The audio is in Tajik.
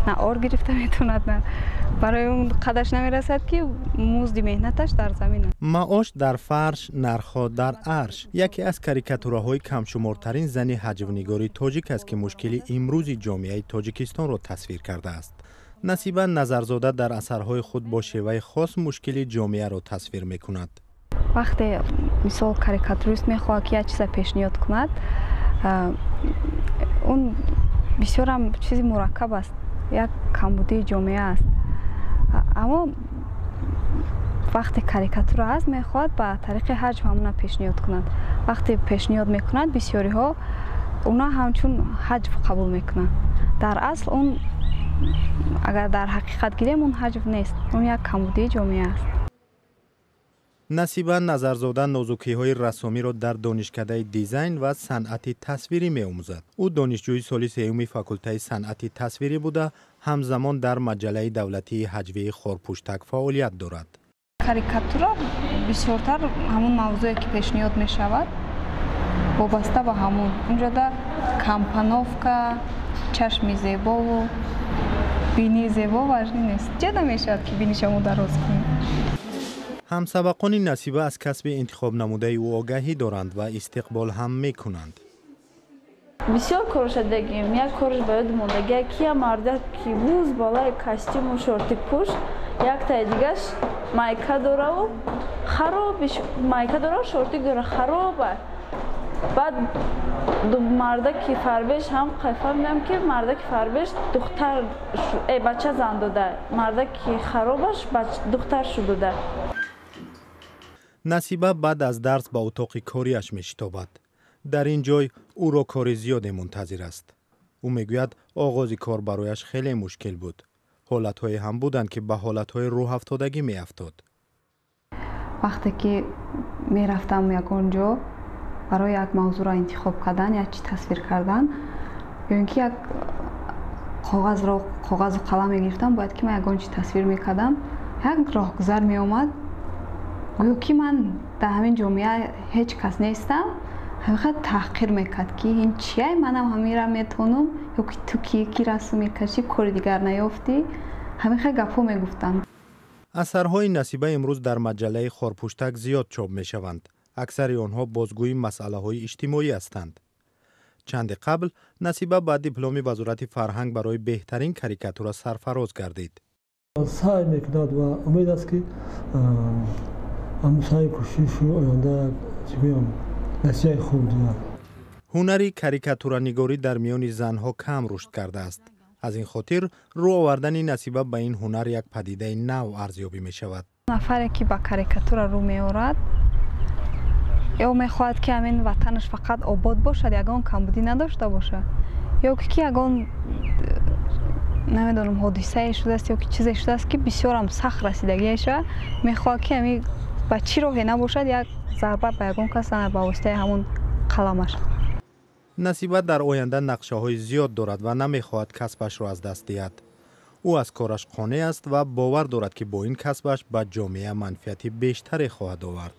На ор гирифта метавонад, на барои он қадаш намерасад, ки музди меҳнаташ дар замин аст. Маош дар фарш, нархҳо дар арш яке аз карикатураҳои камшумортарин зани ҳаҷвнигори тоҷик аст, ки мушкили имрӯзи ҷомеаи Тоҷикистонро тасвир кардааст. Насиба Назарзода дар асарҳои худ бо шеваи хос мушкили ҷомеаро тасвир мекунад. Вақте, мисол, карикатурист мехоҳад, ки як чиза пешниҳод кунад, он бисёрам чизи мураккаб аст, як камбудии ҷомеа аст. Аммо вақте карикатура аст, мехоҳад ба тариқи ҳаҷв ҳамона пешниҳод кунад. Вақте пешниҳод мекунад, бисёриҳо уна ҳамчун ҳаҷв қабул мекунанд. Дар асл он, агар дар ҳақиқат гирем, он ҳаҷв нест, он як камбудии ҷомеа аст. Насиба Назарзода нозукиҳои рассомиро дар Донишкадаи дизайн ва санъати тасвирӣ меомӯзад. Ӯ донишҷӯи соли сеюми факултаи санъати тасвирӣ буда, ҳамзамон дар маҷаллаи давлатии ҳаҷвии «Хорпуштак» фаъолият дорад. Карикатура бисёртар ҳамун мавзӯе, ки пешниҳод мешавад, вобаста ба ҳамун. Унҷода компоновка, чашми зебову бинии зебо важный нест. Ҷа намешавад, ки бинишамо дароз кунем. Ҳамсабақони Насиба аз касби интихобнамудаи ӯ огаҳӣ доранд ва истиқбол ҳам мекунанд. Бисёр корша дагим. Як корш ба ёд мондагия, ки я мардак, ки буз балаи костюму шортик пӯш, яктаи дигаш майка дораву хароби майка дора, шортик дора, хароба. Баъд мардаки фарбеш ҳам фаҳмидам, ки мардаки фарбеш духтар, бача зан дода, мардаки харобаш духтар шудода. Насиба баъд аз дарс ба утоқи кориаш мешитобад. Дар ин ҷой ӯро кори зиёде мунтазир аст. Ӯ мегӯяд, оғози кор барояш хеле мушкил буд. Ҳолатҳое ҳам буданд, ки ба ҳолатҳои рӯҳафтодагӣ меафтод. Вақте ки мерафтам ягон ҷо барои як мавзӯъро интихоб кардан, як чи тасвир кардан ё ин ки як коғазро, коғазу қалам мегирифтам, бояд ки ман ягон чи тасвир мекардам, як роҳгузар меомад, гӯё ки ман дар ҳамин ҷомеа ҳеҷ кас нестам, ҳамихел таҳқир мекард, ки ин чияй, манам ҳамира метавонам, ё ки ту ки ки расм мекашӣ, кори дигар наёфтӣ? Ҳамихел гапҳо мегуфтанд. Асарҳои Насиба имрӯз дар маҷаллаи «Хорпуштак» зиёд чоп мешаванд. Аксари онҳо бозгӯи масъалаҳои иҷтимоӣ ҳастанд. Чанде қабл Насиба ба дипломи Вазорати фарҳанг барои беҳтарин карикатура сарфароз гардид. Саъй мекунад ва умед аст, ки ҳамун саъю кӯшишу оянда, чӣ гӯям, натиҷаи хуб диҳад. Ҳунари карикатуранигорӣ дар миёни занҳо кам рушд кардааст. Аз ин хотир рӯ овардани Насиба ба ин ҳунар як падидаи нав арзёбӣ мешавад. Нафаре, ки ба карикатура рӯ меорад, ё мехоҳад, ки ҳамин ватанаш фақат обод бошад, ягон камбудӣ надошта бошад, ё ки ягон, намедонам, ҳодисае шудааст ё ки чизе шудааст, ки бисёрам сахт расидагиаша, мехоҳад, ки ҳамин ба чӣ роҳе набошад, як зарба ба ягон кас занад ба воситаи ҳамон қаламаш. Насиба дар оянда нақшаҳои зиёд дорад ва намехоҳад касбашро аз даст диҳад. Ӯ аз кораш қонеъ аст ва бовар дорад, ки бо ин касбаш ба ҷомеа манфиати бештаре хоҳад овард.